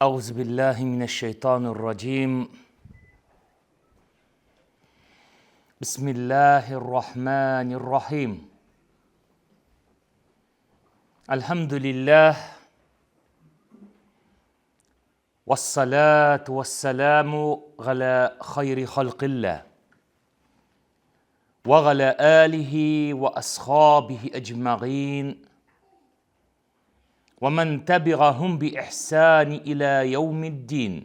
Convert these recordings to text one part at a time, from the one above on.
أعوذ بالله من الشيطان الرجيم بسم الله الرحمن الرحيم الحمد لله والصلاة والسلام على خير خلق الله وعلى آله وأصحابه أجمعين ومن تبعهم بإحسان إلى يوم الدين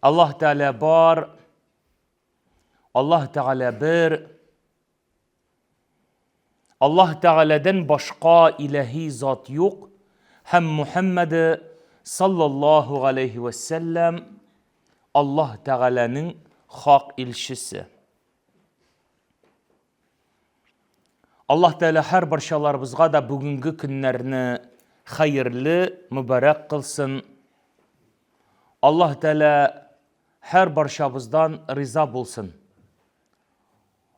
Аллаһ Тәгалә бар, Аллаһ Тәгалә бер, Аллаһ Тәгаләдән башка илаһи зат юк һәм Мухәммәде саллаллаһу галәйһи вә сәлләм Аллаһ Тәгаләнең хак илчесе. Аллаһ Тәгалә һәр барчаларыбызга да бүгенге көннәрне хәерле, мөбарәк кылсын. Аллаһ Тәгалә һәр барчабыздан риза булсын.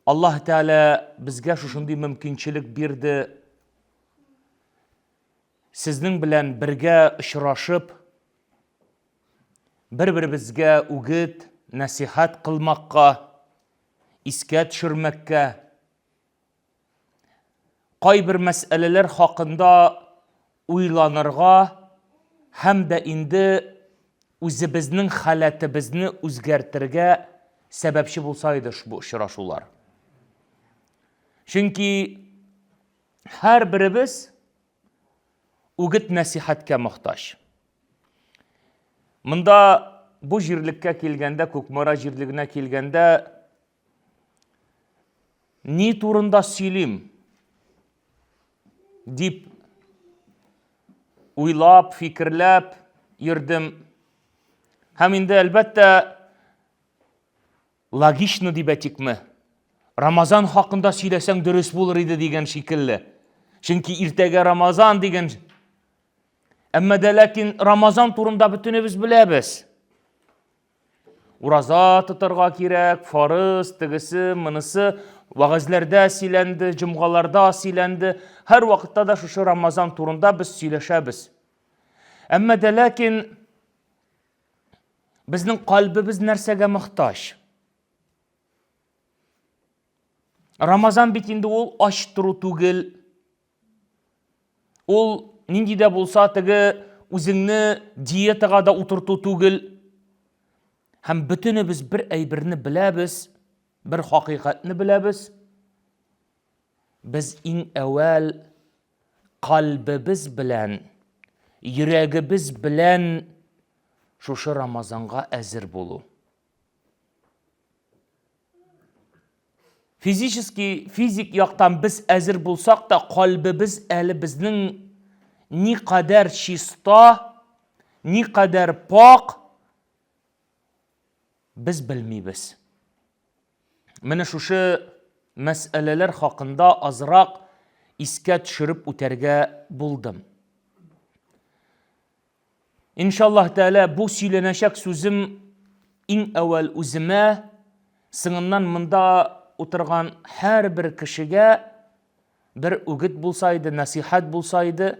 Аллаһ Тәгалә безгә шушындый мөмкинчелек бирде. Сезнең белән бергә очрашып, бер-беребезгә үгет, нәсихәт кылмакка, искә төшермәккә, кайбер мәсьәләләр хакында уйланырга һәм дә инде үзебезнең халәтебезне үзгәртергә сәбәпче булса иде бу очрашулар. Чөнки һәрберебез үгет нәсихәткә мохтаҗ. Монда бу җирлеккә килгәндә, Кукмара җирлегенә килгәндә ни турында сөйлим дип уйлап, фикерләп йөрдем. Һәм инде әлбәттә Логично дип әйтикме? Рамазан хакында сөйләсәң дөрес булыр иде дигән шикелле. Чөнки иртәгә Рамазан дигән. Әмма дә ләкин Рамазан турында бөтенебез беләбез. Ураза тотарга кирәк, фарыз, тегесе, монысы вәгазьләрдә сөйләнде, җомгаларда сөйләнде. Һәр вакытта да шушы Рамазан турында без сөйләшәбез. Әмма дә ләкин Безнең кальбебез нәрсәгә мохтаҗ? Рамазан бит инде ул ач тору түгел. Ул нинди дә булса теге үзеңне диетага да утырту түгел. Һәм бөтенебез бер әйберне беләбез, бер хакыйкатьне беләбез. Без иң әүвәл кальбебез белән, йөрәгебез белән шушы Рамазанга әзер булу. Физически, физик яктан без әзер булсак та, кальбебез әле безнең никадәр чиста, никадәр пак, без белмибез. Менә шушы мәсьәләләр хакында азрак искә төшереп үтәргә булдым. Иншаллаһ Тәгалә бу сөйләнәчәк сүзем иң әүвәл үземә, сыңыннан монда утырган һәрбер кешегә бер үгет булса иде, нәсихәт булса иде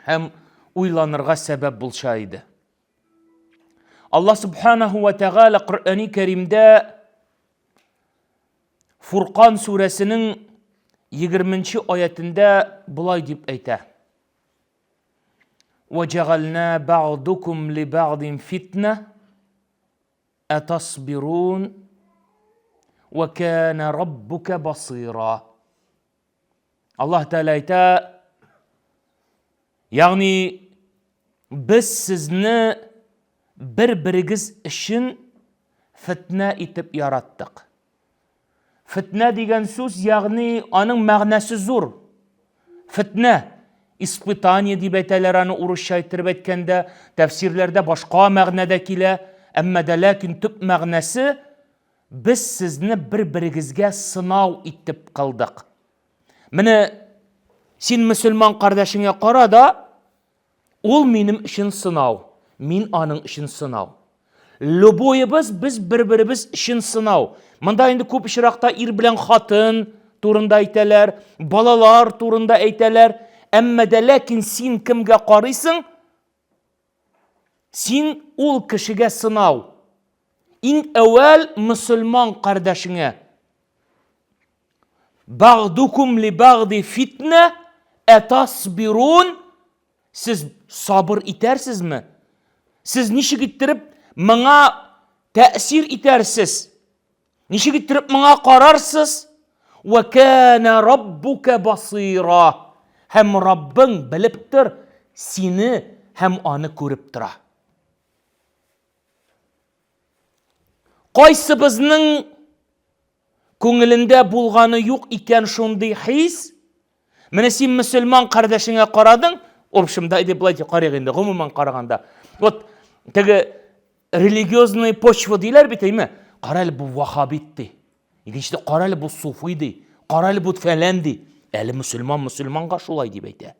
һәм уйланырга сәбәп булса иде. Аллаһ Субханаху ва Тәгалә Коръәни Кәримдә Фуркан сүрәсенең 20 аятендә болай дип әйтә. Вәҗәгална бa'дукум ли бa'дин фитна атасбирун ва кана раббука басира. Аллаһ Тәгалә әйтә, ягъни без сезне бер-берегез өчен фетнә итеп яраттык. Фетнә дигән сүз, ягъни аның мәгънәсе зур. Фетнә, испытание дип әйтәләр аны урысча иттереп әйткәндә, тәфсирләрдә башка мәгънәдә килә, әмма дә ләкин төп мәгънәсе Без сезне бер-берегезгә сынау итеп кылдык. Менә син мөселман кардәшеңә кара да, ул минем өчен сынау, мин аның өчен сынау. Любоебыз без бер-беребез өчен сынау. Монда инде күп очракта ир белән хатын турында әйтәләр, балалар турында әйтәләр. Әмма дә ләкин син кемгә карыйсың? Син ул кешегә сынау. Иң әүвәл мөселман кардәшеңә. Багдукум ли багди фитнә әтасбирун. Сез сабыр итәрсезме? Сез ничек иттереп моңа тәэсир итәрсез? Ничек иттереп моңа карарсыз? Ва кана раббука басира. Һәм Раббың белеп тор, сине һәм аны күреп тора. Кайсыбызның күңелендә булганы юк икән шундый хис? Менә син мөселман кардәшеңә карадың, в общем, да, дип былай карыйк инде, гомумән караганда. Вот теге религиозный почва диләр бит, әйме? Кара әле бу вахабит ди. Икенчедә кара әле бу суфый ди. Кара әле бу фәлән ди. Әле мөселман мөселманга шулай дип әйтә.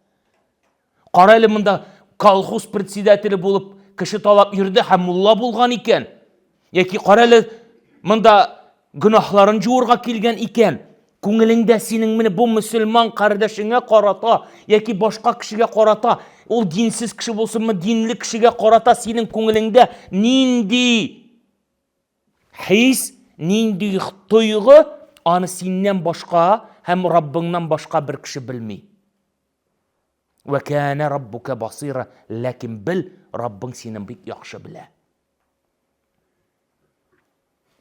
Кара әле монда колхоз председателе булып кеше талап йөрде һәм мулла булган икән. Яки кара әле монда гөнаһларын җуырга килгән икән. Күңелеңдә синең менә бу мөселман кардәшеңә карата яки башка кешегә карата, ул динсез кеше булсынмы, динле кешегә карата синең күңелеңдә нинди хис, нинди тойгы, аны синнән башка һәм Раббыңнан башка бер кеше белми. Вә кәнә раббука басира, ләкин бел, Раббың сине бик яхшы белә.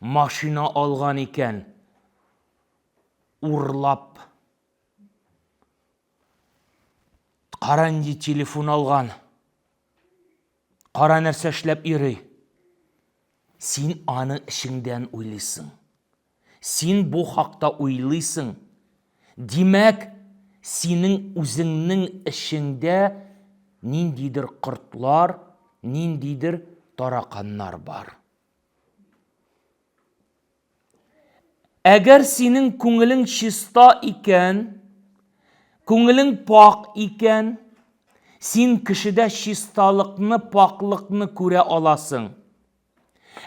Машина алган икән, урлап. Кара нинди телефон алган. Кара нәрсә эшләп йөри. Син аны эчеңдән уйлыйсың. Син бу хакта уйлыйсың. Димәк, синең үзеңнең эчеңдә ниндидер кортлар, ниндидер тараканнар бар. Әгәр синең күңелең чиста икән, күңелең пак икән, син кешедә чисталыкны, паклыкны күрә аласың.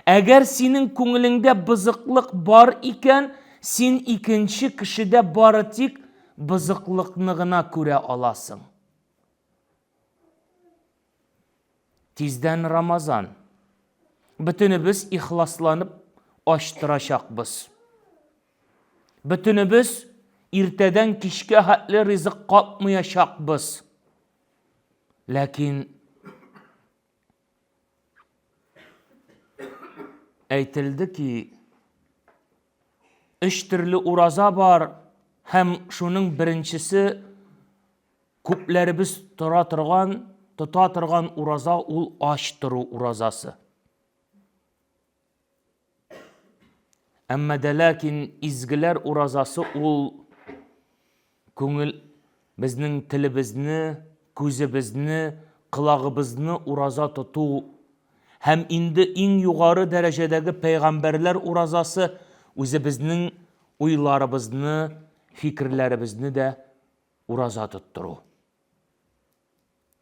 Әгәр синең күңелеңдә бозыклык бар икән, син икенче кешедә бары тик бозыклыкны гына күрә аласың. Тиздән Рамазан. Бөтенебез ихласланып ач торачакбыз. Бөтенебез иртәдән кичкә хәтле ризык капмаячакбыз. Ләкин Әйтелде ки, өч төрле ураза бар һәм шуның беренчесе күпләребез тора торган, тота торган ураза ул ач тору уразасы. Әмма дә ләкин изгеләр уразасы ул күңел безнең телебезне, күзебезне, колагыбызны ураза тоту һәм инде иң югары дәрәҗәдәге пәйгамбәрләр уразасы үзебезнең уйларыбызны, фикерләребезне дә ураза тоттыру.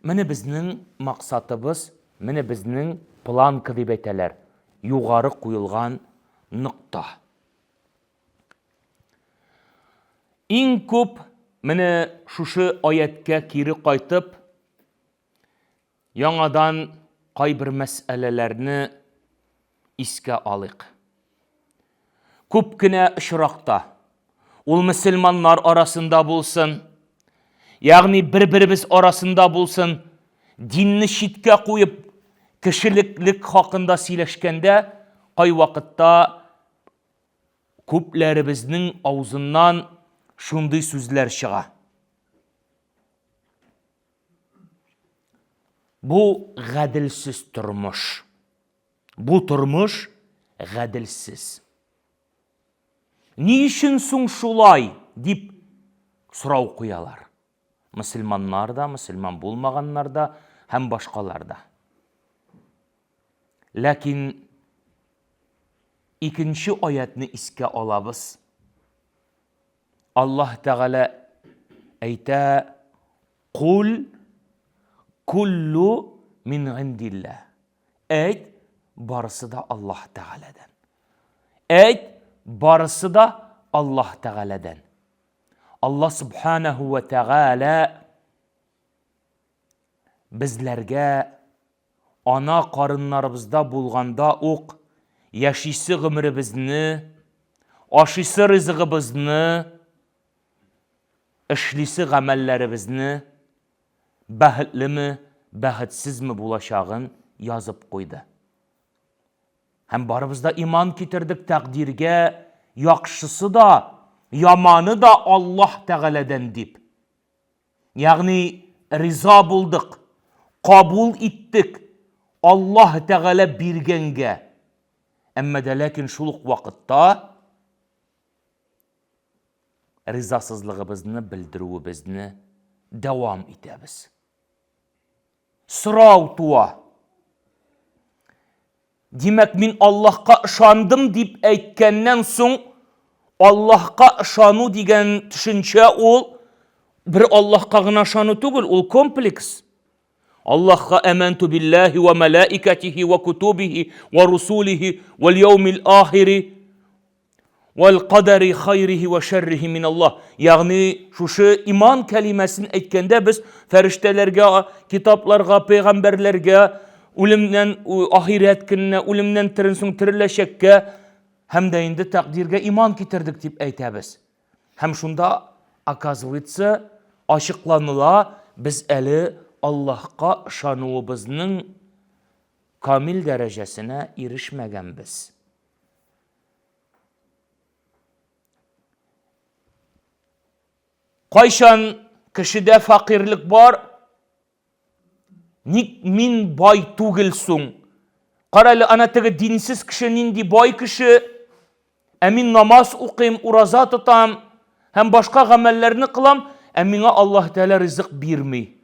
Менә безнең максатыбыз, менә безнең планка дип әйтәләр, югары куелган нокта. Иң күп менә шушы аятькә кире кайтып, яңадан кайбер мәсьәләләрне искә алыйк. Күп кенә очракта, ул мөселманнар арасында булсын, ягъни бер-беребез арасында булсын, динне читкә куеп, кешелеклек хакында сөйләшкәндә, кайвакытта күпләребезнең авызыннан шундый сүзләр чыга. Бу гаделсез тормыш. Бу тормыш гаделсез. Ни өчен соң шулай дип сорау куялар. Мөселманнар да, мөселман булмаганнар да һәм башкалар да. Ләкин икенче аятны искә алабыз. Аллаһ Тәгалә әйтә, Кул куллу мин индилла. Әйт, барысы да Аллаһ Тәгаләдән. Әйт, барысы да Аллаһ Тәгаләдән. Аллаһ Субханаһу ва Тәгалә. безләргә ана карыннарыбызда булганда ук яшисе гомеребезне, ашыйсы ризыгыбызны, эшлисе гамәлләребезне бәхетлеме, бәхетсезме булачагын язып куйды. Һәм барыбыз да иман китердек тәкъдиргә, яхшысы да, яманы да Аллаһ Тәгаләдән дип. Ягъни риза булдык, кабул иттек Аллаһ Тәгалә биргәнгә. Әмма дә ләкин шул ук вакытта ризасызлыгыбызны белдерүебезне дәвам итәбез. Сорау туа. Димәк, мин Аллаһка ышандым дип әйткәннән соң, Аллаһка ышану дигән төшенчә ул бер Аллаһка гына ышану түгел, ул комплекс. Аллаһка әмәнту биллаһи ва малаикатихи ва кутубихи ва русулихи вал яумил ахири Вәл кадәри хайрихи вә шәррихи миналлаһ. Ягъни шушы иман кәлимәсен әйткәндә без фәрештәләргә, китапларга, пәйгамбәрләргә, үлемнән ахирәт көненә, үлемнән терен соң тереләчәккә һәм дә инде тәкъдиргә иман китердек дип әйтәбез. Һәм шунда, оказывается, ачыкланыла, без әле Аллаһка ышануыбызның камил дәрәҗәсенә ирешмәгәнбез. Кайчан кешедә фәкыйрьлек бар, ник мин бай түгел соң? Кара әле, ана теге динсез кеше нинди бай кеше, ә мин намаз укыйм, ураза тотам һәм башка гамәлләрне кылам, ә миңа Аллаһ Тәгалә ризык бирми.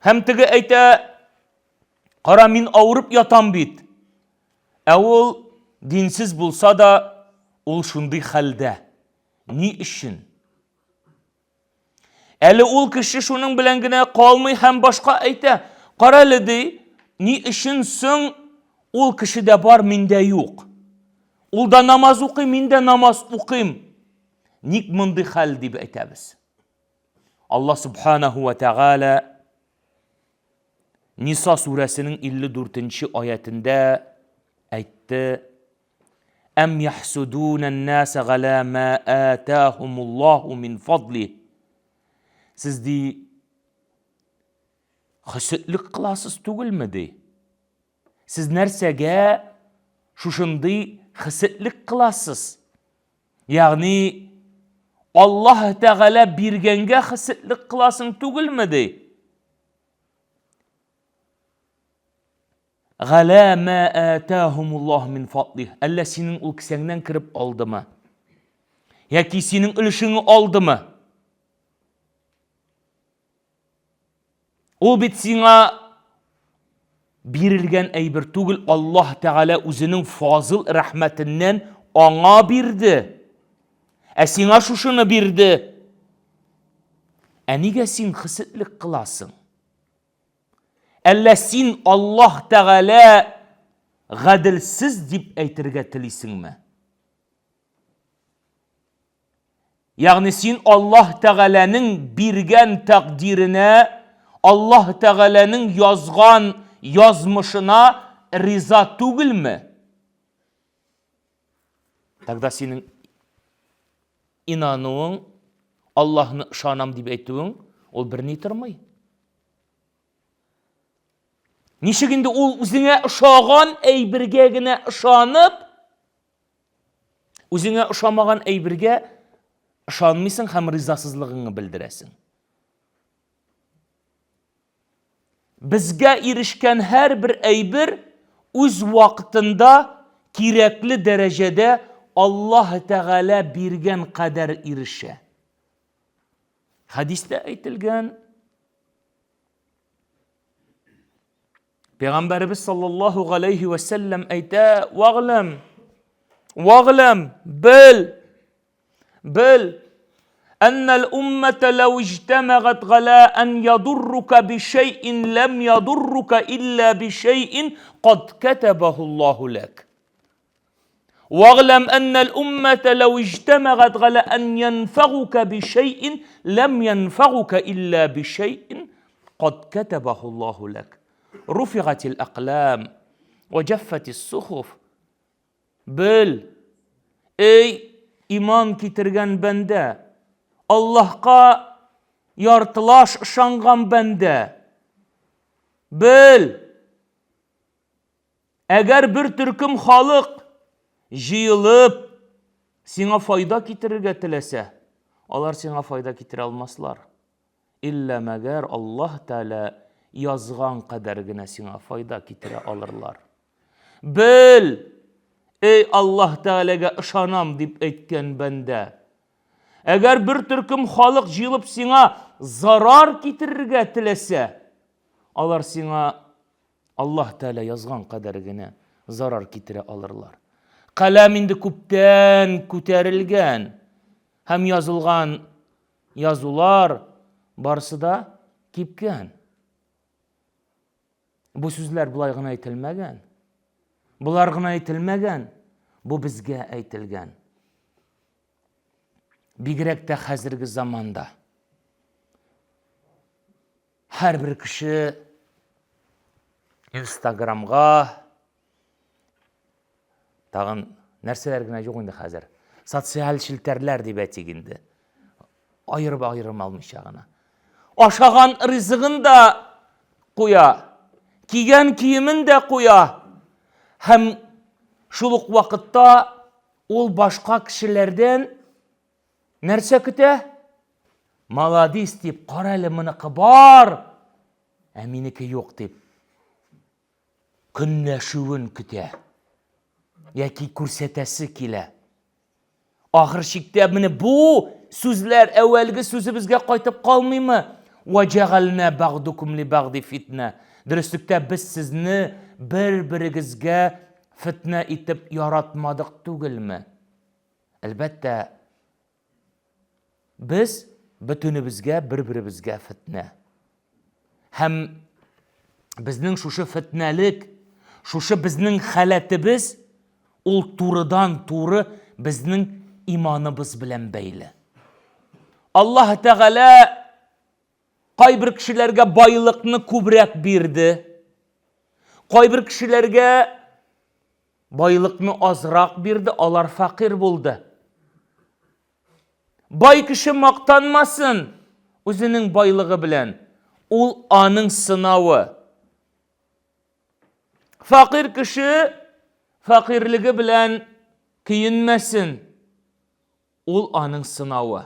Һәм теге әйтә, кара, мин авырып ятам бит. Ә ул динсез булса да, ул шундый хәлдә. Ни өчен? Әле ул кеше шуның белән генә калмый һәм башка әйтә. Кара әле ди, ни өчен соң ул кешедә бар, миндә юк? Ул да намаз укый, мин дә намаз укыйм. Ник мондый хәл дип әйтәбез? Аллаһ Субханаху ва Тәгалә Ниса сүрәсенең 54 нче аятендә әйтте: Әм яхсудуна ан-наса галя ма атахумуллаху мин фадли. Сез ди хөсетлек кыласыз түгелме ди? Сез нәрсәгә шушындый хесетлек кыласыз? Ягъни Аллаһ Тәгалә биргәнгә хесетлек кыласың түгелме ди? Галә ма атахумуллаһ мин фадлих. Әллә синең ул кесәңнән кереп алдымы? Яки синең өлешеңне алдымы? Ул бит сиңа бирелгән әйбер түгел, Аллаһ Тәгалә үзенең фазыл рәхмәтеннән аңа бирде. Ә сиңа шушыны бирде. Ә нигә син хесетлек кыласың? Әллә син Аллаһ Тәгалә гаделсез дип әйтергә телисеңме? Ягъни син Аллаһ Тәгаләнең биргән тәкъдиренә, Аллаһ Тәгаләнең язган язмышына риза түгелме? Тогда синең инануың, Аллаһны ышанам дип әйтүең, ул берни тормый. Ничек инде ул үзеңә ошаган әйбергә генә ышанып, Үзеңә ошамаган әйбергә ышанмыйсың һәм ризасызлыгыңны белдерәсең. Безгә ирешкән һәрбер әйбер үз вакытында кирәкле дәрәҗәдә Аллаһ Тәгалә биргән кадәр ирешә. Хәдистә әйтелгән, Пәйгамбәребез саллаллаһу галәйһи вә сәлләм әйтә, вәгъләм, вәгъләм, бел, бел, әннәл уммәтә ләү иҗтәмәгать галә ән ядуррука бишәйин ләм ядуррука илля бишәйин кад кәтәбәһуллаһу ләк. Вәгъләм әннәл уммәтә ләү иҗтәмәгать галә ән янфәгука бишәйин ләм янфәгука илля бишәйин кад катабахуллаху лак. Руфигатил аклам ва җаффатис сухуф. Бел, эй иман китергән бәндә, Аллаһка яртылаш ышанган бәндә, бел, әгәр бер төркем халык җыелып сиңа файда китерергә теләсә, алар сиңа файда китерә алмаслар. Иллә мәгәр Аллаһ Тәгалә язган кадәр генә сиңа файда китерә алырлар. Бел, эй Аллаһ Тәгаләгә ышанам дип әйткән бәндә. Әгәр бер төркем халык җыелып сиңа зарар китерергә теләсә, алар сиңа Аллаһ Тәгалә язган кадәр генә зарар китерә алырлар. Каләм инде күптән күтәрелгән һәм язылган Язулар барысы да кипкән. Бу сүзләр болай гына әйтелмәгән. Болар гына әйтелмәгән, бу безгә әйтелгән. Бигрәк тә хәзерге заманда. Һәрбер кеше Инстаграмга тагын нәрсәләр генә юк инде хәзер. Социаль челтәрләр дип әйтик инде. Аерып аерым алмыйча гына. Ашаган ризыгын да куя, кигән киемен дә куя. Һәм шул ук вакытта ул башка кешеләрдән Нәрсә көтә? Маладис дип, кара әле моныкы бар, ә минеке юк дип. Көнләшүен көтә. Яки күрсәтәсе килә. Ахыр чиктә менә бу сүзләр әүвәлге сүзебезгә кайтып калмыймы? Ва җәгална бәгъдукум ли бәгъди фитнә. Дөреслектә без сезне бер-берегезгә фитнә итеп яратмадык түгелме? Әлбәттә, без бөтенебезгә бер-беребезгә фетнә. Һәм безнең шушы фетнәлек, шушы безнең халәтебез ул турыдан туры безнең иманыбыз белән бәйле. Аллаһ Тәгалә кайбер кешеләргә байлыкны күбрәк бирде. Кайбер кешеләргә Байлыкны азрак бирде, алар фәкыйрь булды. Бай кеше мактанмасын үзенең байлыгы белән. Ул аның сынавы. Фәкыйрь кеше фәкыйрьлеге белән көенмәсен. Ул аның сынавы.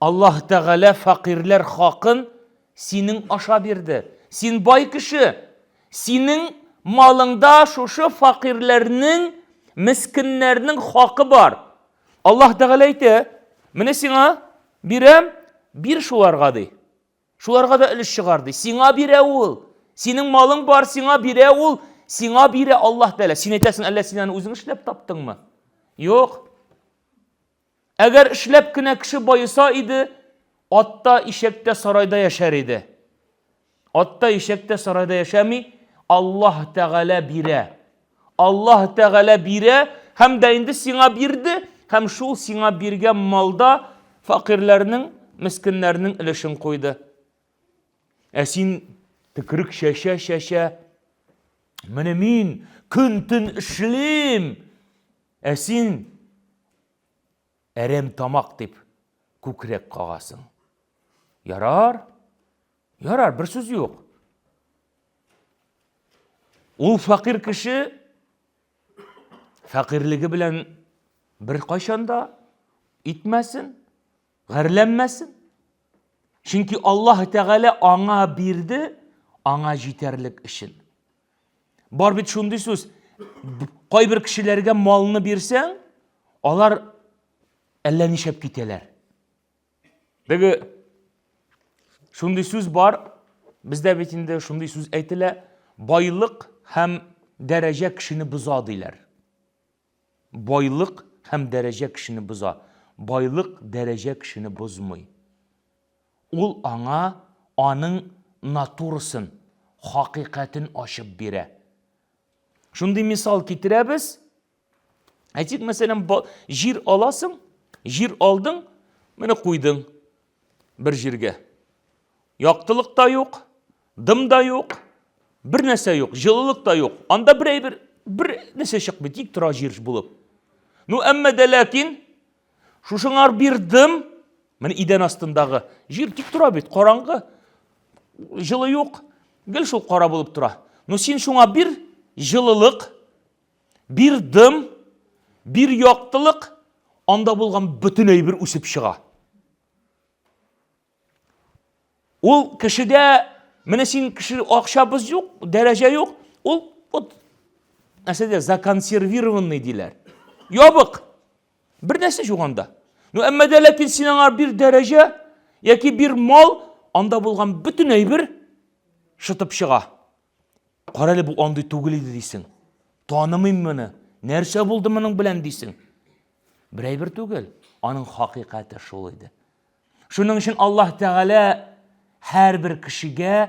Аллаһ Тәгалә фәкыйрьләр хакын синең аша бирде. Син бай кеше. Синең малыңда шушы фәкыйрьләрнең, мескеннәрнең хакы бар. Аллаһ Тәгалә әйтә, менә сиңа бирәм, бир шуларга ди. Шуларга да өлеш чыгар ди. Сиңа бирә ул. Синең малың бар, сиңа бирә ул. Сиңа бирә Аллаһ Тәгалә. Син әйтәсең, әллә син аны үзең эшләп таптыңмы? Юк. Әгәр эшләп кенә кеше баеса иде, атта, ишәктә, сарайда яшәр иде. Атта, ишәктә, сарайда яшәми, Аллаһ Тәгалә бирә. Аллаһ Тәгалә бирә һәм дә инде сиңа бирде, һәм шул сиңа биргән малда факирләрнең, мескеннәрнең өлешен куйды. Ә син төкерек чәчә-чәчә, менә мин көн-төн эшлим, ә син әрәм тамак дип күкрәк кагасың. Ярар, ярар, бер сүз юк. Ул фәкыйрь кеше фәкыйрьлеге белән бер кайчан да итмәсен, гарьләнмәсен. Чөнки Аллаһ Тәгалә аңа бирде, аңа җитәрлек өчен. Бар бит шундый сүз, кайбер кешеләргә малны бирсәң, алар әллә нишләп китәләр. Теге шундый сүз бар, бездә бит инде шундый сүз әйтелә, байлык һәм дәрәҗә кешене боза диләр. Байлык һәм дәрәҗә кешене боза. Байлык дәрәҗә кешене бозмый. Ул аңа аның натурасын, хакыйкатен ачып бирә. Шундый мисал китерәбез. Әйтик, мәсәлән, җир аласың, җир алдың, менә куйдың бер җиргә. Яктылык та юк, дым да юк, бер нәрсә юк, җылылык та юк. Анда бер әйбер, бер нәрсә чыкмый, тик тора җир булып. Ну, әмма дә ләкин шушыңар бир дым, менә идән астындагы җир тик тора бит, караңгы, җылы юк, гел шул кара булып тора. Ну, син шуңа бир җылылык, бир дым, бир яктылык, анда булган бөтен әйбер үсеп чыга. Ул кешедә менә син кеше акчабыз юк, дәрәҗә юк, ул вот нәрсә дә законсервированный диләр. Ябык. Бер нәрсә юк анда. Ну әмма дә ләкин син аңа бир дәрәҗә яки бир мал, анда булган бөтен әйбер шытып чыга. Кара әле бу андый түгел иде дисең. Танымыйм моны. Нәрсә булды моның белән дисең. Бер әйбер түгел, аның хакыйкате шул иде. Шуның өчен Аллаһ Тәгалә һәрбер кешегә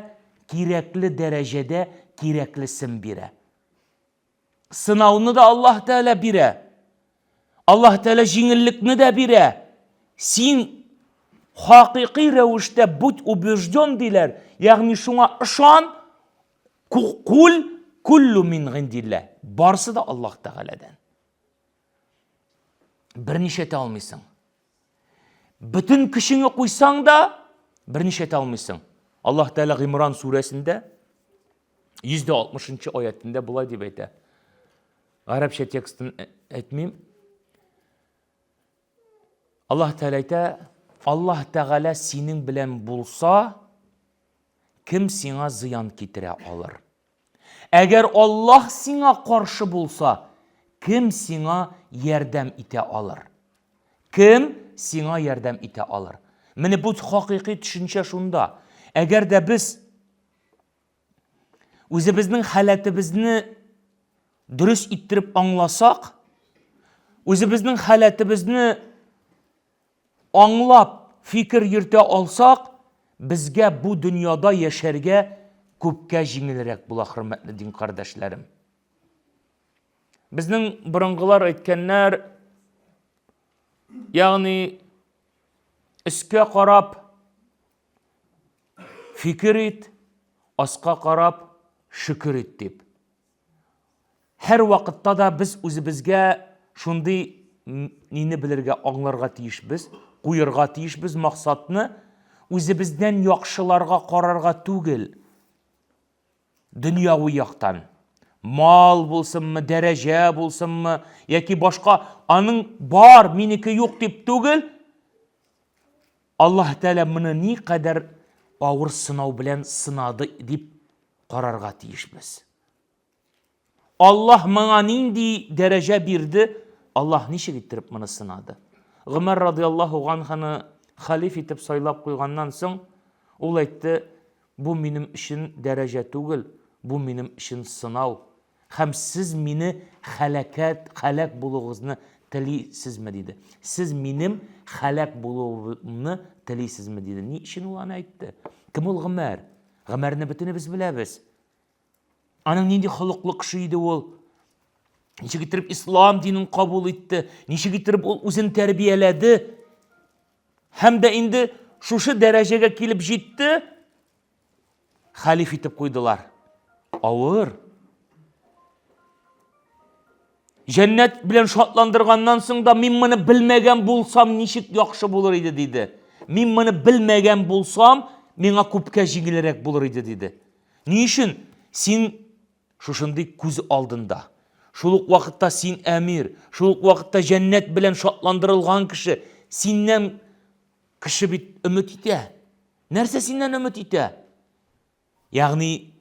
кирәкле дәрәҗәдә кирәклесен бирә. Сынауны да Аллаһ Тәгалә бирә. Аллаһ Тәгалә җиңеллекне дә бирә. Син хакыйкый рәвештә будь убежден диләр, ягъни шуңа ышан, кул куллу мин гиндилла. Барсы да Аллаһ Тәгаләдән. Берничә әйтә алмыйсың. Бөтен көчеңне куйсаң да, берничә әйтә алмыйсың. Аллаһ Тәгалә Гыймран сүрәсендә 160 аятендә болай дип әйтә. Гарәпчә текстын әйтмим. Аллаһ Тәгалә әйтә, Аллаһ Тәгалә синең белән булса, кем сиңа зыян китерә алыр? Әгәр Аллаһ сиңа каршы булса, кем сиңа ярдәм итә алыр? Кем сиңа ярдәм итә алыр? Менә бу хакыйкый төшенчә шунда. Әгәр дә без үзебезнең халәтебезне дөрес иттереп аңласак, үзебезнең халәтебезне Аңлап фикер йөртә алсак, безгә бу дөньяда яшәргә күпкә җиңелрәк була, хөрмәтле дин кардәшләрем. Безнең борынгылар әйткәннәр, ягъни өскә карап фикер ит, аска карап шөкер ит дип. Һәр вакытта да без үзебезгә шундый нине белергә, аңларга тиешбез, куерга тиешбез максатны, үзебездән яхшыларга карарга түгел, дөньяви яктан. Мал булсынмы, дәрәҗә булсынмы, яки башка, аның бар, минеке юк дип түгел, Аллаһ Тәгалә моны никадәр авыр сынау белән сынады дип карарга тиешбез. Аллаһ моңа нинди дәрәҗә бирде? Аллаһ ничек иттереп моны сынады? Гомәр радиаллаһу анһуны халиф итеп сайлап куйганнан соң, ул әйтте, бу минем өчен дәрәҗә түгел, бу минем өчен сынау. Һәм сез мине хәләкәт, хәләк булуыгызны телисезме диде. Сез минем хәләк булуымны телисезме диде. Ни өчен ул аны әйтте? Кем ул Гомәр? Гомәрне бөтенебез беләбез. Аның нинди холыклы кеше иде ул? Ничек иттереп ислам динен кабул итте? Ничек иттереп ул үзен тәрбияләде? Һәм дә инде шушы дәрәҗәгә килеп җитте, хәлиф итеп куйдылар. Авыр. Җәннәт белән шатландырганнан соң да мин моны белмәгән булсам ничек яхшы булыр иде диде. Мин моны белмәгән булсам, миңа күпкә җиңелрәк булыр иде диде. Ни өчен син шушындый күз алдында? Шул ук вакытта син әмир, шул ук вакытта җәннәт белән шатландырылган кеше, синнән кеше бит өмет итә. Нәрсә синнән өмет итә? Ягъни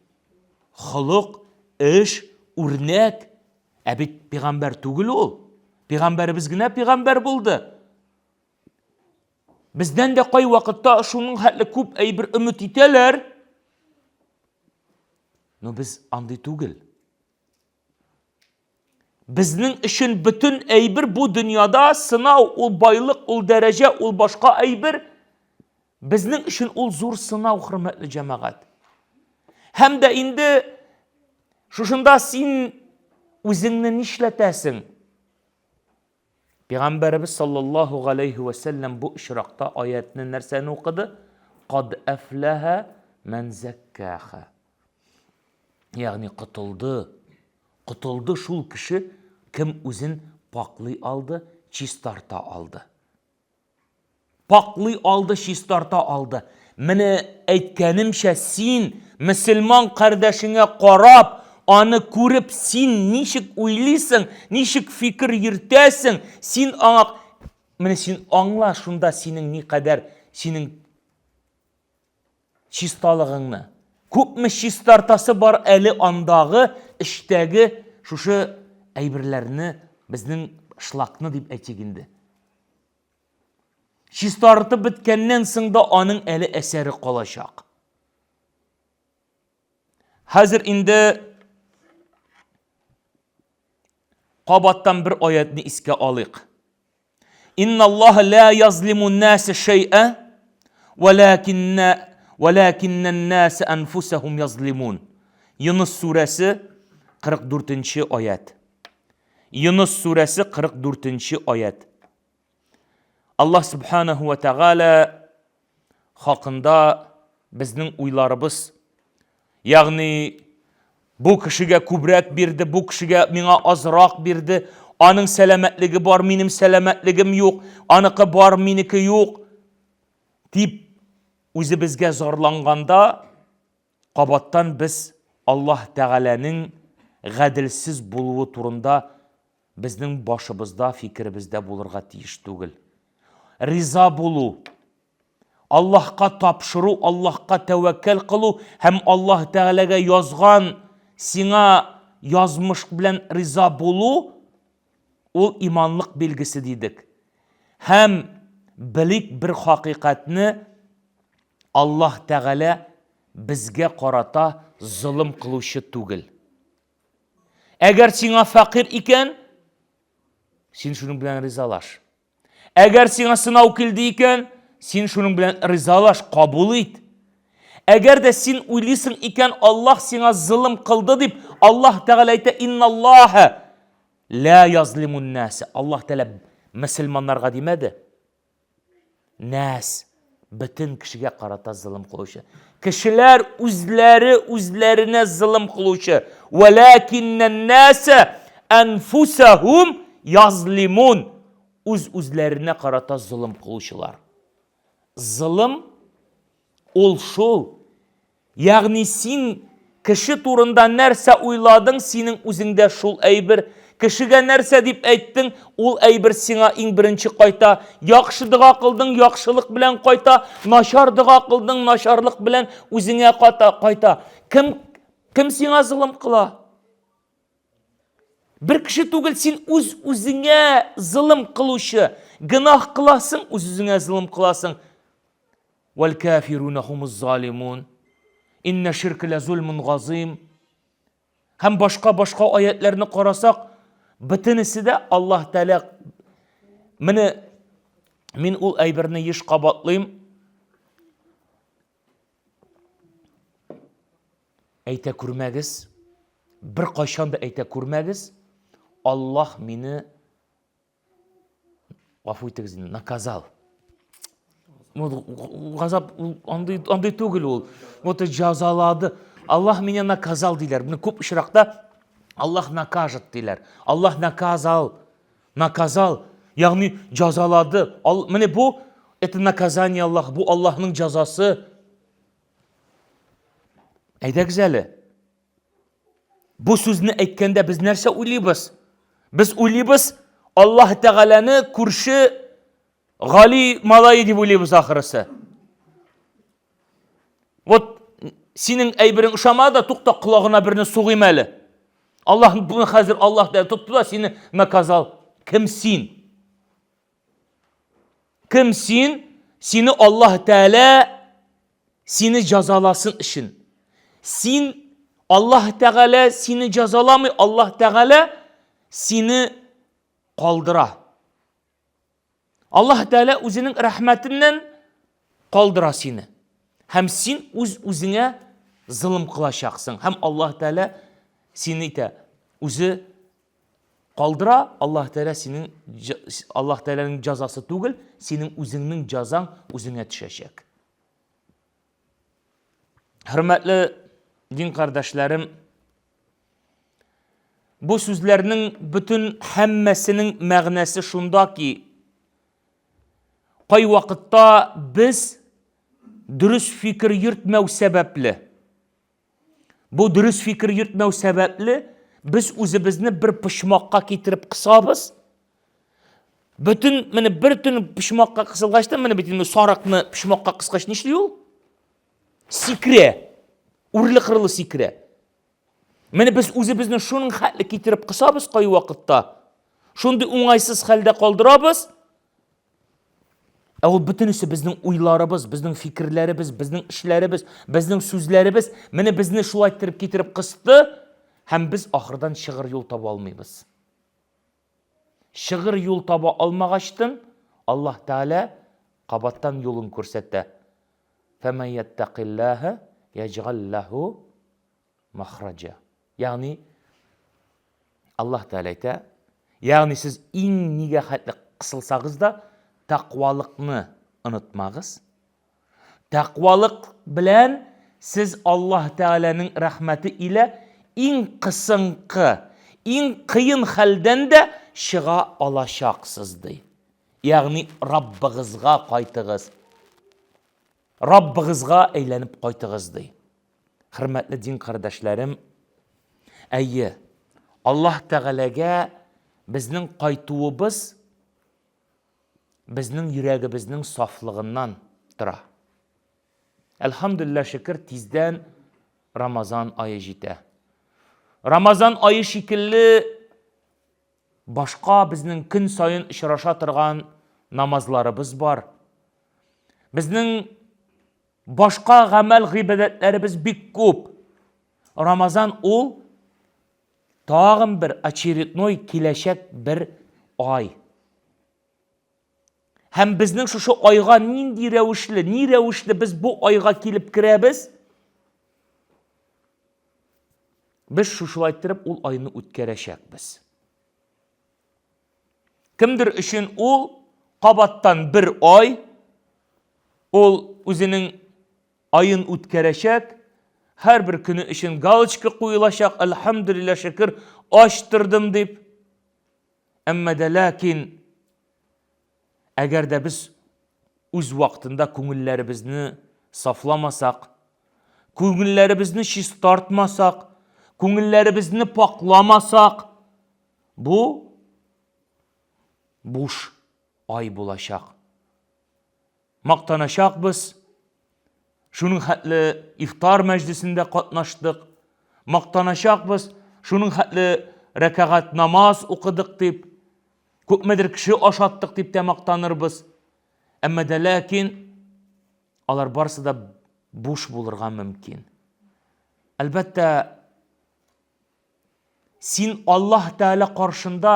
холык, эш, үрнәк. Ә бит пигамбәр түгел ул. Пигамбәребез генә пигамбәр булды. Бездән дә кай вакытта шуның хәтле күп әйбер өмет итәләр. Но без андый түгел. Безнең өчен бөтен әйбер бу дөньяда сынау, ул байлык, ул дәрәҗә, ул башка әйбер. Безнең өчен ул зур сынау, хөрмәтле җәмәгать. Һәм дә инде шушында син үзеңне нишләтәсең? Пәйгамбәребез саллаллаһу галәйһи вә сәлләм бу очракта аятны нәрсәне укыды? Кад әфләһә мән зәккәһә. Ягъни котылды. Котылды шул кеше, кем үзен пакълый алды, чистарта алды. Пакълый алды, чистарта алды. Менә әйткәнемчә, син мөселман кардәшеңә карап, аны күреп, син ничек уйлыйсың, ничек фикер йөртәсең, син аңа менә син аңла шунда синең никадәр синең чисталыгыңны. Күпме чистартасы бар әле андагы эчтәге шушы әйберләрне, безнең шлакны дип әйтик инде. Чистартып беткәннән соң да аның әле әсәре калачак. Хәзер инде кабаттан бер аятны искә алыйк. Инналлаһа ла язлиму наса шәй'a валакинна валакиннан наса анфусахум язлимун. Юнус сүрәсе 44 аят. Юнус сүрәсе 44 аят. Аллаһ Субханаху ва Тәгалә хакында безнең уйларыбыз, ягъни бу кешегә күбрәк бирде, бу кешегә миңа азрак бирде, аның сәламәтлеге бар, минем сәламәтлегем юк, аныкы бар, минеке юк, дип үзебезгә зарланганда, кабаттан без Аллаһ Тәгаләнең гаделсез булуы турында безнең башыбызда, фикеребездә булырга тиеш түгел. Риза булу, Аллаһка тапшыру, Аллаһка тәвәккәл кылу һәм Аллаһ Тәгаләгә язган сиңа язмыш белән риза булу ул иманлык билгесе дидек. Һәм белик бер хакыйкатьне, Аллаһ Тәгалә безгә карата золым кылучы түгел. Әгәр сиңа фәкыйрь икән, син шуның белән ризалаш. Әгәр сиңа сынау килде икән, син шуның белән ризалаш, кабул ит. Әгәр дә син уйлыйсың икән, Аллаһ сиңа золым кылды дип, Аллаһ Тәгалә әйтә, инналлаһа ла язлимун нас. Аллаһ Тәгалә мөселманнарга димәде. Нәс, бөтен кешегә карата золым кылучы. Кешеләр үзләре үзләренә золым кылучы. Вәләкиннән нәсә әнфусәһум язлимун. Үз үзләренә карата золым кылучылар. Золым ул шул Ягъни син кеше турында нәрсә уйладың, синең үзеңдә шул әйбер. Кешегә нәрсә дип әйттең, ул әйбер сиңа иң беренче кайта. Яхшы дога кылдың, яхшылык белән кайта. Начар дога кылдың, начарлык белән үзеңә кайта. кайта. Кем кем сиңа золым кыла? Бер кеше түгел, син үз үзеңә золым кылучы. Гөнаһ кыласың, үз үзеңә золым кыласың. Вәл кафируна хумуз залимун. Инна ширка ла зулмун газим. Һәм башка-башка аятларны карасак, бөтенесе дә Аллаһ Тәгалә менә мин ул әйберне еш кабатлыйм. Әйтә күрмәгез, бер кайчан да әйтә күрмәгез, Аллаһ мине гафу итегез инде, наказал. Газап андый, андый түгел ул. Вот җазалады. Аллаһ меня наказал диләр. Менә күп очракта Аллаһ накажет диләр. Аллаһ наказал. Наказал. Ягъни җазалады. Менә бу это наказание Аллаһ, бу Аллаһның җазасы. Әйдәгез әле. Бу сүзне әйткәндә без нәрсә уйлыйбыз? Без уйлыйбыз, Аллаһ Тәгаләне күрше Гали малае дип уйлыйбыз ахырысы. Вот синең әйберең ошамады, тукта колагына берне сугыйм әле. Аллаһ буны хәзер Аллаһ Тәгалә тотты да сине наказал. Кем син? Кем син? Сине Аллаһ Тәгалә сине җазаласын өчен. Син Аллаһ Тәгалә сине җазаламый, Аллаһ Тәгалә сине калдыра. Аллаһ Тәгалә үзенең рәхмәтеннән калдыра сине. Һәм син үз үзеңә золым кылачаксың. Һәм Аллаһ Тәгалә сине итә. Үзе калдыра, Аллаһ Тәгалә синең Аллаһ Тәгаләнең җазасы түгел, синең үзеңнең җазаң үзеңә төшәчәк. Хөрмәтле дин кардәшләрем, бу сүзләрнең бөтен һәммәсенең мәгънәсе шунда ки, кай вакытта без дөрес фикер йөртмәү сәбәпле, бу дөрес фикер йөртмәү сәбәпле, без үзебезне бер почмакка китереп кысабыз. Бөтен менә бер төн почмакка кысылгач та, менә бит инде сарыкны почмакка кыскач нишли ул? Сикерә. Үрле-кырлы сикерә. Менә без үзебезне шуның хәтле китереп кысабыз кай вакытта. Шундый уңайсыз хәлдә калдырабыз. Ә ул бөтенесе безнең уйларыбыз, безнең фикерләребез, безнең эшләребез, безнең сүзләребез менә безне шулай иттереп китереп кысты һәм без ахырдан чыгыр юл таба алмыйбыз. Чыгыр юл таба алмагачтын, Аллаһ Тәгалә кабаттан юлын күрсәтә. Фәмән яттакиллаһа яҗгаль ләһу махраҗа. Ягъни Аллаһ Тәгалә әйтә, ягъни сез иң нигә хәтле кысылсагыз да, тәкъвалыкны онытмагыз. Тәкъвалык белән сез Аллаһ Тәгаләнең рәхмәте илә иң кысынкы, иң кыен хәлдән дә чыга алачаксыз, ди. Ягъни Раббыгызга кайтыгыз. Раббыгызга әйләнеп кайтыгыз, ди. Хөрмәтле дин кардәшләрем, әйе, Аллаһ Тәгаләгә безнең кайтуыбыз безнең йөрәгебезнең сафлыгыннан тора. Әлхәмдүлилләһ шөкер, тиздән Рамазан ае җитә. Рамазан ае шикелле башка безнең көн саен очраша торган намазларыбыз бар. Безнең башка гамәл гыйбадәтләребез бик күп. Рамазан ул Тагын бер очередной киләчәк бер ай. Һәм безнең шушы айга нинди рәвешле, ни рәвешле без бу айга килеп керәбез? Без шушылай иттереп ул айны үткәрәчәкбез. Кемдер өчен ул кабаттан бер ай, ул үзенең аен үткәрәчәк, һәрбер көне өчен галочка куелачак, әлхәмдүлилләһ шөкер, ач тордым дип. Әмма дә ләкин әгәр дә без үз вакытында күңелләребезне сафламасак, күңелләребезне чистартмасак, күңелләребезне пакламасак, бу буш ай булачак. Мактаначакбыз. Шуның хәтле ифтар мәҗлесендә катнаштык. Мактаначакбыз. Шуның хәтле рәкәгать намаз укыдык дип, күпмедер кеше ашаттык дип тә мактанырбыз. Әмма дә ләкин алар барысы да буш булырга мөмкин. Әлбәттә, Син Аллаһ Тәгалә каршында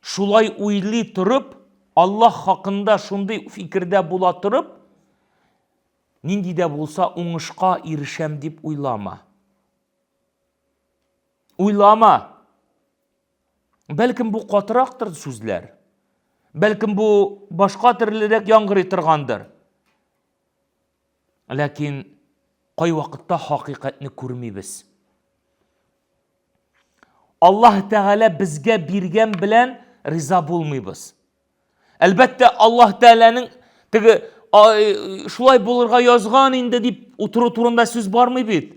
шулай уйлый торып, Аллаһ хакында шундый фикердә була торып, нинди дә булса уңышка ирешәм дип уйлама. Уйлама. Бәлкем бу катырактыр сүзләр. Бәлкем бу башка төрлерәк яңгырый торгандыр. Ләкин кайвакытта хакыйкатьне күрмибез. Аллаһ Тәгалә безгә биргән белән риза булмыйбыз. Әлбәттә, Аллаһ Тәгаләнең теге шулай булырга язган инде дип утыру турында сүз бармый бит.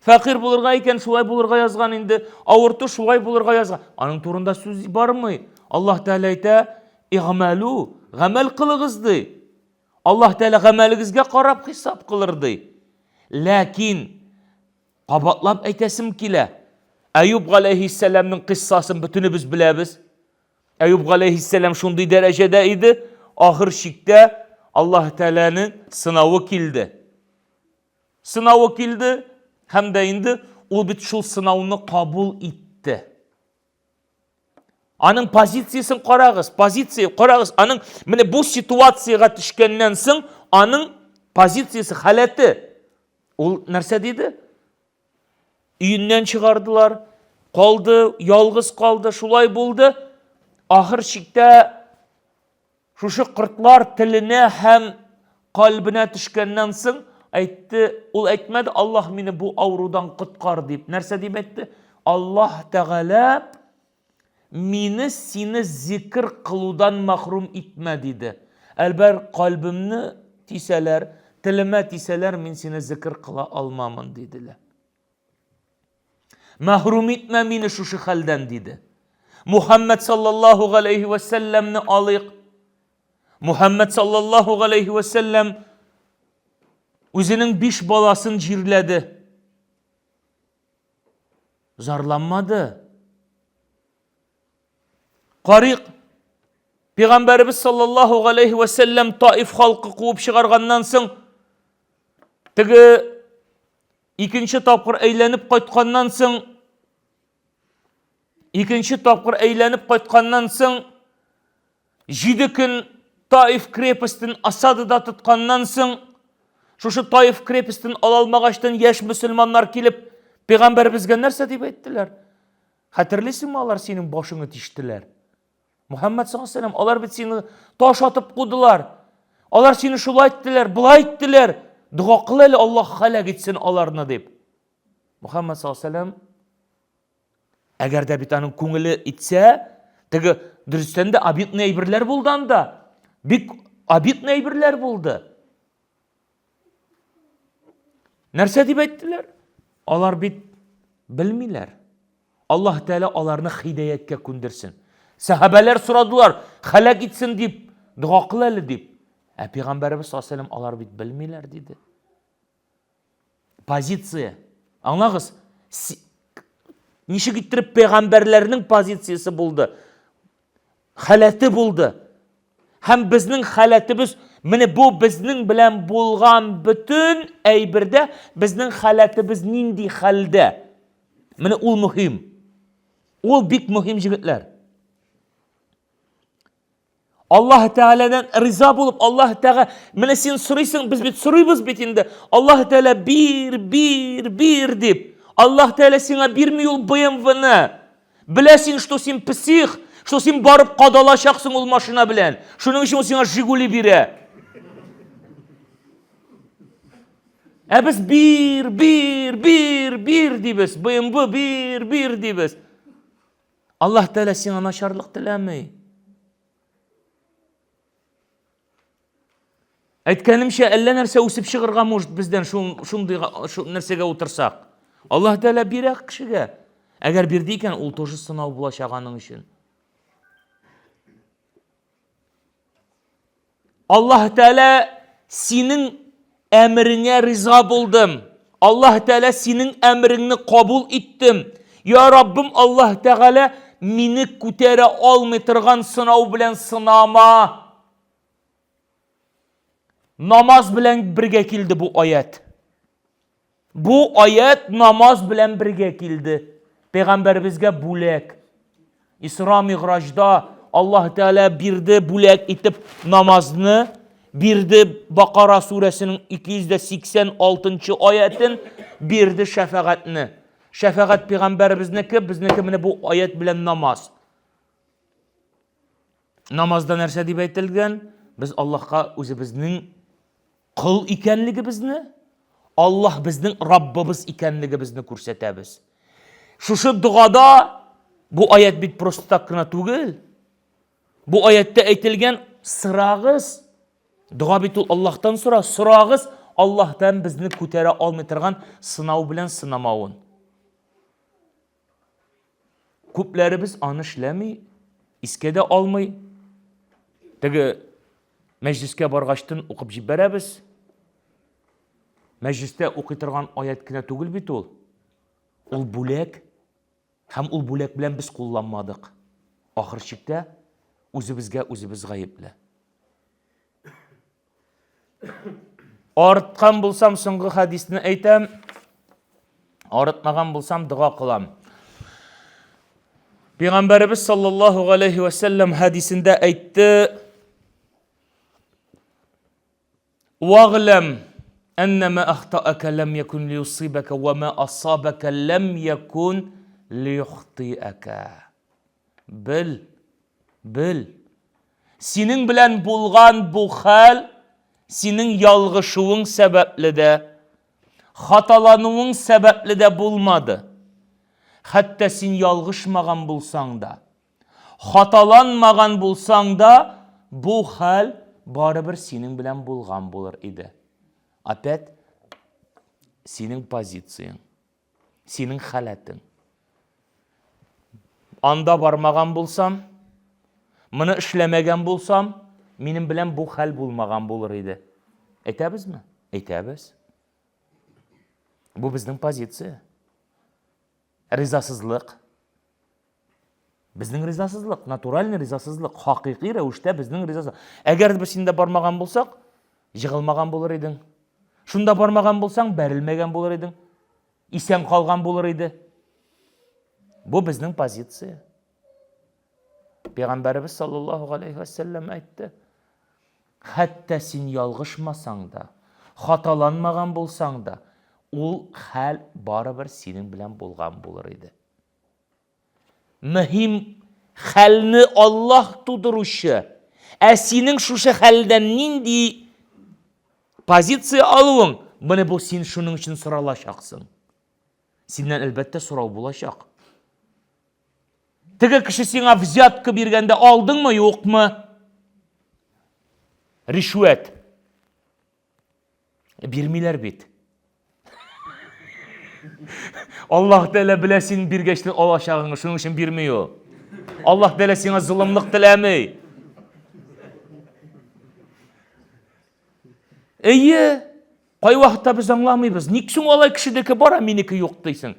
Фәкыйрь булырга икән, шулай булырга язган инде. Авырту шулай булырга язган. Аның турында сүз бармый. Аллаһ Тәгалә әйтә, "Игъмалу, гамәл кылыгыз" ди. Аллаһ Тәгалә гамәлегезгә карап хисап кылыр ди. Ләкин кабатлап әйтәсем килә. Әюб галәйһиссәламның кыссасын бөтенебез беләбез. Әюб галәйһиссәлам шундый дәрәҗәдә иде, ахыр чиктә Аллаһ Тәгаләнең сынавы килде. Сынавы килде һәм дә инде ул бит шул сынауны кабул итте. Аның позициясен карагыз, позиция карагыз, аның менә бу ситуациягә төшкәннән соң аның позициясе, халәте. Ул нәрсә диде? Өеннән чыгардылар, калды, ялгыз калды, шулай булды. Ахыр чиктә шушы кортлар теленә һәм кальбенә төшкәннән соң Әйтте, ул әйтмәде, Аллаһ мине бу авырудан коткар дип. Нәрсә дип әйтте? Аллаһ Тәгалә мине сине зикр кылудан мәхрүм итмә диде. Әлбәр кальбемне тисәләр, телемә тисәләр, мин сине зикр кыла алмамын диделәр. Мәхрүм итмә мине шушы хәлдән диде. Мухаммад саллаллаһу галәйһи вә сәлләмне алыйк. Мухаммад саллаллаһу галәйһи вә сәлләм үзенең биш баласын җирләде. Зарланмады. Карыйк, Пәйгамбәребез саллаллаһу галәйһи вә сәлләм Таиф халкы куып чыгарганнан соң теге икенче тапкыр әйләнеп кайтканнан соң икенче тапкыр әйләнеп кайтканнан соң Җиде көн Таиф крепостен осадада тотканнан соң, шушы Таиф крепостен ала алмагачтан яшь мөселманнар килеп, пәйгамбәребезгә нәрсә дип әйттеләр? Хәтерлисеңме, алар синең башыңны тиштеләр. Мухаммад саллаллаху алейһи алар бит сине таш атып кудылар. Алар сине шулай иттеләр, болай иттеләр. Дога кыл әле, Аллаһ халәк итсен аларны дип. Мухаммад саллаллаху алейһи Әгәр дә бит аның күңеле итсә, теге дөрестән дә обидный әйберләр булды анда. Бик обидный әйберләр булды. Нәрсә дип әйттеләр? Алар бит белмиләр. Аллаһ Тәгалә аларны хидаяткә күндерсен. Сәхабәләр сорадылар, хәлак итсен дип, дога кыл әле дип. Ә пәйгамбәребез саллаллаһу алейһи алар бит белмиләр диде. Позиция. Аңлагыз, ничек иттереп пәйгамбәрләрнең позициясе булды? Халәте булды. Һәм безнең халәтебез, менә бу безнең белән булган бөтен әйбердә безнең халәтебез нинди хәлдә? Менә ул мөһим. Ул бик мөһим, җегетләр. Аллаһ Тәгаләдән риза булып, Аллаһ Тәгалә, менә син сорыйсың, без бит сорыйбыз бит инде. Аллаһ Тәгалә бир, бир, бир дип. Аллаһ Тәгалә сиңа бирми ул БМВны. Беләсең, что син псих, что син барып кадалачаксың ул машина белән. Шуның өчен ул сиңа Жигули бирә. Ә без бир, бир, бир, бир дибез. БМВ бир, бир дибез. Аллаһ Тәгалә сиңа начарлык теләми. Әйткәнемчә, әллә нәрсә үсеп чыгырга может бездән шундый шул нәрсәгә утырсак. Аллаһ Тәгалә бирә кешегә. Әгәр бирде икән, ул тоже сынау булачак аның өчен. Аллаһ Тәгалә синең әмереңә риза булдым. Аллаһ Тәгалә синең әмереңне кабул иттем. Я Раббым, Аллаһ Тәгалә мине күтәрә алмый торган сынау белән сынама. Намаз белән бергә килде бу аят. Бу аят намаз белән бергә килде. Пәйгамбәребезгә бүләк. Исра Миграҗда Аллаһ Тәгалә бирде бүләк итеп намазны, бирде Бакара сүрәсенең 286 аятен, бирде шәфәгатьне. Шәфәгать пәйгамбәребезнеке, безнеке менә бу аят белән намаз. Намазда нәрсә дип әйтелгән? Без Аллаһка үзебезнең кол икәнлегебезне, Аллаһ безнең Раббыбыз икәнлегебезне күрсәтәбез. Шушы догада бу аят бит просто так кына түгел. Бу аятта әйтелгән сырагыз, дога бит ул Аллаһтан сора, сорагыз, Аллаһтан безне күтәрә алмый торган сынау белән сынамавын. Күпләребез аны эшләми, искә дә алмый. Теге мәҗлескә баргачтын укып җибәрәбез. Мәҗлестә укый торган аят кенә түгел бит ул. Ул бүләк. Һәм ул бүләк белән без кулланмадык. Ахыр чиктә үзебезгә үзебез гаепле. Арыткан булсам, соңгы хәдисне әйтәм. Арытмаган булсам, дога кылам. Пәйгамбәребез саллаллаһу галәйһи вә сәлләм хәдисендә әйтте: Вагълам әннә ма ахтаака лам якун лиюсибака ва ма асабака лам якун лиюхтиака. Бел, бел. Синең белән булган бу хәл синең ялгышуың сәбәпле дә, хаталануың сәбәпле дә булмады. Хәтта син ялгышмаган булсаң да, хаталанмаган булсаң да, бу хәл барыбер синең белән булган булыр иде. Опять синең позицияң, синең халәтең. Анда бармаган булсам, моны эшләмәгән булсам, минем белән бу хәл булмаган булыр иде. Әйтәбезме? Әйтәбез. Бу безнең позиция. Ризасызлык. Безнең ризасызлык, натуральный ризасызлык, хакыйкый рәвештә безнең ризасызлык. Әгәр без синдә бармаган булсак, җыгылмаган булыр идең. Шунда бармаган булсаң, бәрелмәгән булыр идең. Исән калган булыр иде. Бу безнең позиция. Пәйгамбәребез саллаллаһу алейхи ва сәлләм әйтте. Хәтта син ялгышмасаң да, хаталанмаган булсаң да, ул хәл барыбер синең белән булган булыр иде. Мөһим хәлне Аллаһ тудыручы. Ә синең шушы хәлдән нинди позиция алуың, менә бу син шуның өчен соралачаксың. Синнән әлбәттә сорау булачак. Теге кеше сиңа взятка биргәндә алдыңмы, юкмы? Ришвәт. Бирмиләр бит. Аллаһ Тәгалә белә син биргәч алачагыңны, шуның өчен бирми ул. Аллаһ Тәгалә сиңа золымлык теләми. Әйе, кайвакытта без аңламыйбыз. Ник соң алай кешедеке бар, ә минеке юк дисең?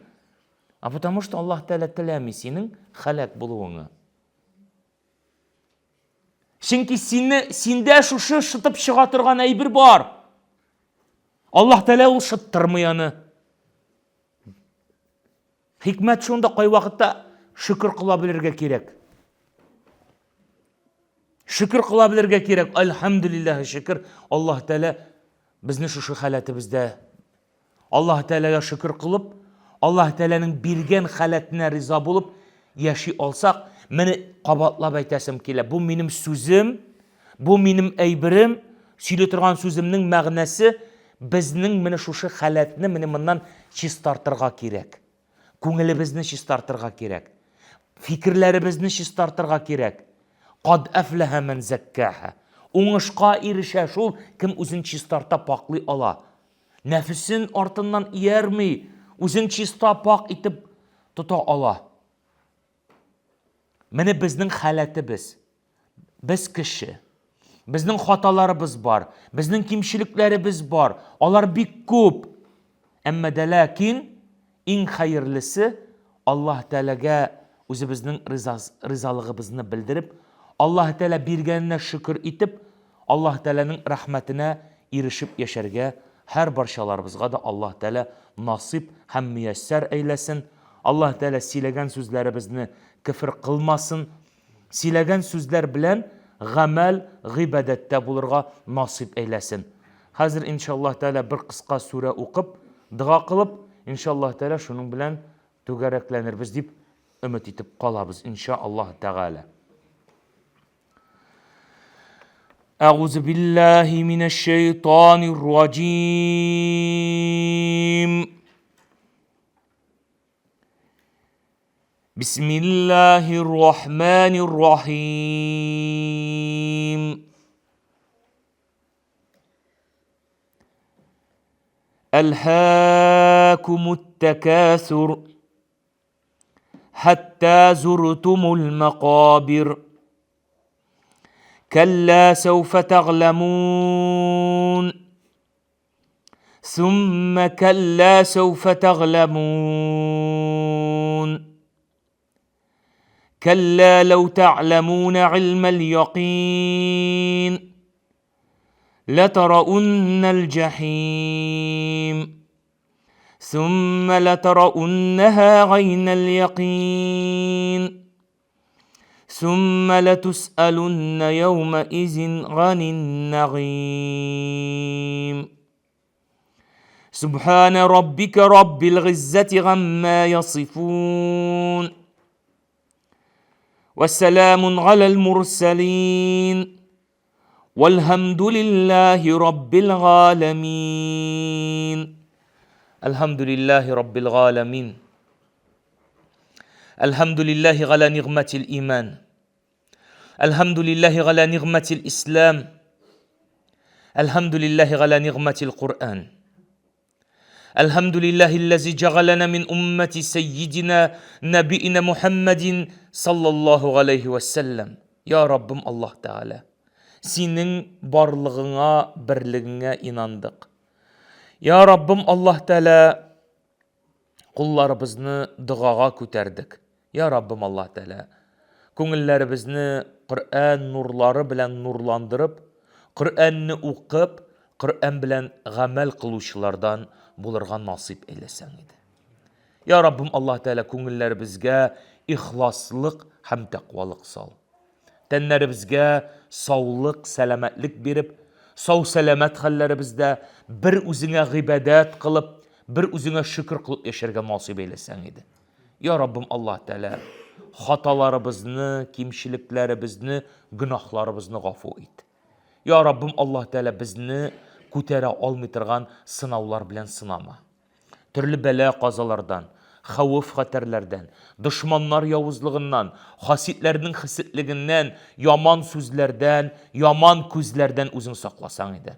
А потому что Аллаһ Тәгалә теләми синең халәк булуыңны. Чөнки сине, синдә шушы шытып чыга торган әйбер бар. Аллаһ Тәгалә ул шыттырмый аны. Хикмәт шунда кайвакытта шөкер кыла белергә кирәк. Шөкер кыла белергә кирәк. Альхамдулиллаһ шөкер. Аллаһ Тәгалә безне шушы халәтебездә Аллаһ Тәгаләгә шөкер кылып, Аллаһ Тәгаләнең биргән халәтенә риза булып яши алсак, менә кабатлап әйтәсем килә. Бу минем сүзем, бу минем әйберем, сөйли торган сүземнең мәгънәсе безнең менә шушы халәтне менә моннан чистартырга кирәк. Күңелебезне чистартырга кирәк. Фикерләребезне чистартырга кирәк. Кад әфләһә мән зәккәһә. Уңышка ирешә шул, кем үзен чистарта, паклый ала. Нәфесен артыннан иярми, үзен чиста, пак итеп тота ала. Менә безнең халәтебез. Без кеше. Безнең хаталарыбыз бар, безнең кимчелекләребез бар. Алар бик күп. Әмма дә ләкин иң хәерлесе Аллаһ Тәгаләгә үзебезнең ризалыгыбызны белдереп, Аллаһ Тәгалә биргәненә шөкер итеп, Аллаһ Тәгаләнең рәхмәтенә ирешеп яшәргә һәр барчаларыбызга да Аллаһ Тәгалә насыйп һәм мөяссәр әйләсен. Аллаһ Тәгалә сөйләгән сүзләребезне кефер кылмасын. Сөйләгән сүзләр белән гамәл, гыйбадәттә булырга насыйп әйләсен. Хәзер иншаллаһ Тәгалә бер кыска сүрә укып, дога кылып, иншаллаһ Тәгалә шуның белән түгәрәкләнербез дип өмет итеп калабыз, иншаллаһ Тәгалә. Әгъузу биллаһи минәш-шәйтанир раҗим. Бисмиллаһир рахманир рахим. Әлһәкумут тәкәсүр. Хәтта зуртумул мәкабир. Кәллә сәүфә тәгъләмун. Сумма кәллә сәүфә тәгъләмун. Кәллә ләү тәгъләмун гыйльмәл якин. لترؤن الجحيم ثم لترؤنها عين اليقين ثم لتسألن يومئذ عن النعيم سبحان ربك رب العزة عما يصفون والسلام على المرسلين. Вәлхәмдүлилләһи раббил галәмин. Әлхәмдүлилләһи раббил галәмин. Әлхәмдүлилләһи галә нигъмәтил иман. Әлхәмдүлилләһи галә нигъмәтил ислам. Әлхәмдүлилләһи галә нигъмәтил Куръан. Әлхәмдүлилләһилләзи җәгаләнә мин уммәти сәййидина нәбиина Мухәммәдин саллаллаһу галәйһи вә сәлләм. Я Раббым Аллаһ Тәгалә, синең барлыгыңа, берлегеңә инандык. Я Раббым Аллаһ Тәгалә, кулларыбызны догага күтәрдек. Я Раббым Аллаһ Тәгалә, күңелләребезне Коръән нурлары белән нурландырып, Коръәнне укып, Коръән белән гамәл кылучылардан булырга насыйп әйләсәң иде. Я Раббым Аллаһ Тәгалә, күңелләребезгә ихласлык һәм тәкъвалык сал. Тәннәребезгә саулык, сәламәтлек биреп, сау-сәламәт хәлләребездә бер үзеңә гыйбадәт кылып, бер үзеңә шөкер кылып яшәргә насыйп әйләсәң иде. Я Раббым Аллаһ Тәгалә, хаталарыбызны, кимчелекләребезне, гөнаһларыбызны гафу ит. Я Раббым Аллаһ Тәгалә, безне күтәрә алмый торган сынаулар белән сынама. Төрле бәла-казалардан, хәвеф-хәтәрләрдән, дошманнар явызлыгыннан, хасидләрнең хесетлегеннән, яман сүзләрдән, яман күзләрдән үзең сакласаң иде.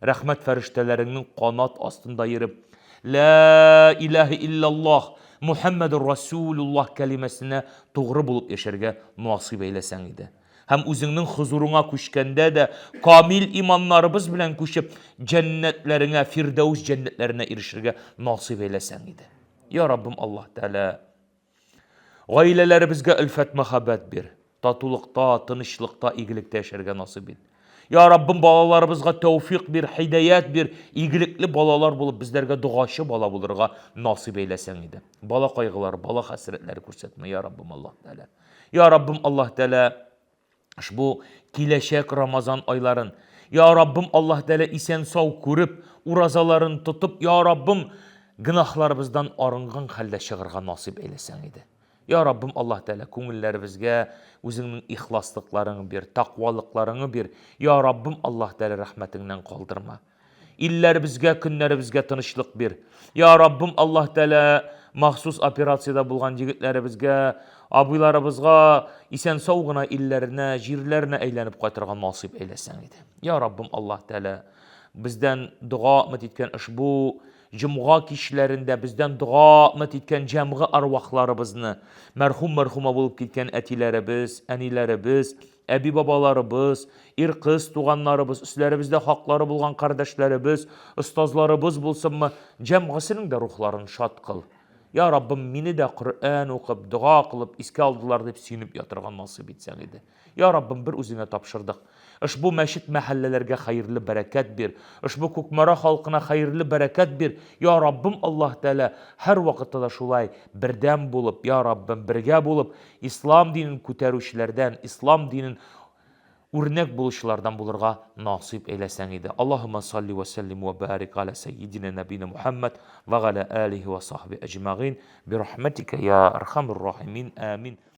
Рәхмәт фәрештәләреңнең канат астында йөреп, Лә иләһе илляллаһ, Мухәммәдүр Расүлуллаһ кәлимәсенә тугры булып яшәргә насыйп әйләсәң иде. Һәм үзеңнең хозурыңа күчкәндә дә камил иманнарыбыз белән күчеп, җәннәтләреңә, Фирдәүс җәннәтләренә ирешергә насыйп әйләсәң иде. Я Раббым Аллаһ Тәгалә, Гаиләләребезгә өлфәт-мәхәббәт бир. Татулыкта, тынычлыкта, игелектә яшәргә насыйп ит. Я Раббым, балаларыбызга тәүфик бир, һидаят бир, игелекле балалар булып, безләргә догачы бала булырга насыйп әйләсәң иде. Бала кайгылары, бала хәсрәтләре күрсәтмә, я Раббым Аллаһ Тәгалә. Я Раббым Аллаһ Тәгалә, ошбу киләчәк Рамазан айларын, я Раббым Аллаһ Тәгалә исән-сау күреп, уразаларын тотып, я Раббым, гөнаһларыбыздан арынган хәлдә чыгарга насыйп әйләсәң иде. Я Раббым Аллаһ Тәгалә, күңелләребезгә үзеңнең ихласлыкларыңны бир, тәкъвалыкларыңны бир. Я Раббым Аллаһ Тәгалә, рәхмәтеңнән калдырма. Илләребезгә, көннәребезгә тынычлык бир. Я Раббым Аллаһ Тәгалә, махсус операциядә булган егетләребезгә, абыйларыбызга исән-сау гына илләренә, җирләренә әйләнеп кайтырга насыйп әйләсәң иде. Я Раббым Аллаһ Тәгалә, бездән дога өмет иткән ошбу җомга кичләрендә бездән дога өмет иткән җәмгы арвахларыбызны, мәрхүм-мәрхүмә булып киткән әтиләребез, әниләребез, әби-бабаларыбыз, ир-кыз туганнарыбыз, өсләребездә хаклары булган кардәшләребез, остазларыбыз булсынмы, җәмгысенең дә рухларын шат кыл. Я Раббым, мине дә Коръән укып, дога кылып, искә алдылар дип сөенеп ятырга насыйп итсәң иде. Я Раббым, бер үзеңә тапшырдык. Ошбу мәчет мәхәлләләргә хәерле бәрәкәт бир. Ошбу Кукмара халкына хәерле бәрәкәт бир. Я Раббым Аллаһ Тәгалә, һәрвакытта да шулай бердәм булып, я Раббым, бергә булып, Ислам динен күтәрүчеләрдән, ислам динен үрнәк булучылардан булырга насыйп әйләсәң иде. Аллаһумма салли вә сәллим вә барик галя сәййидина нәбина Мухаммад вә галя алихи вә сахби әҗмәгыйн би рахматика я архамур рахимин. Амин.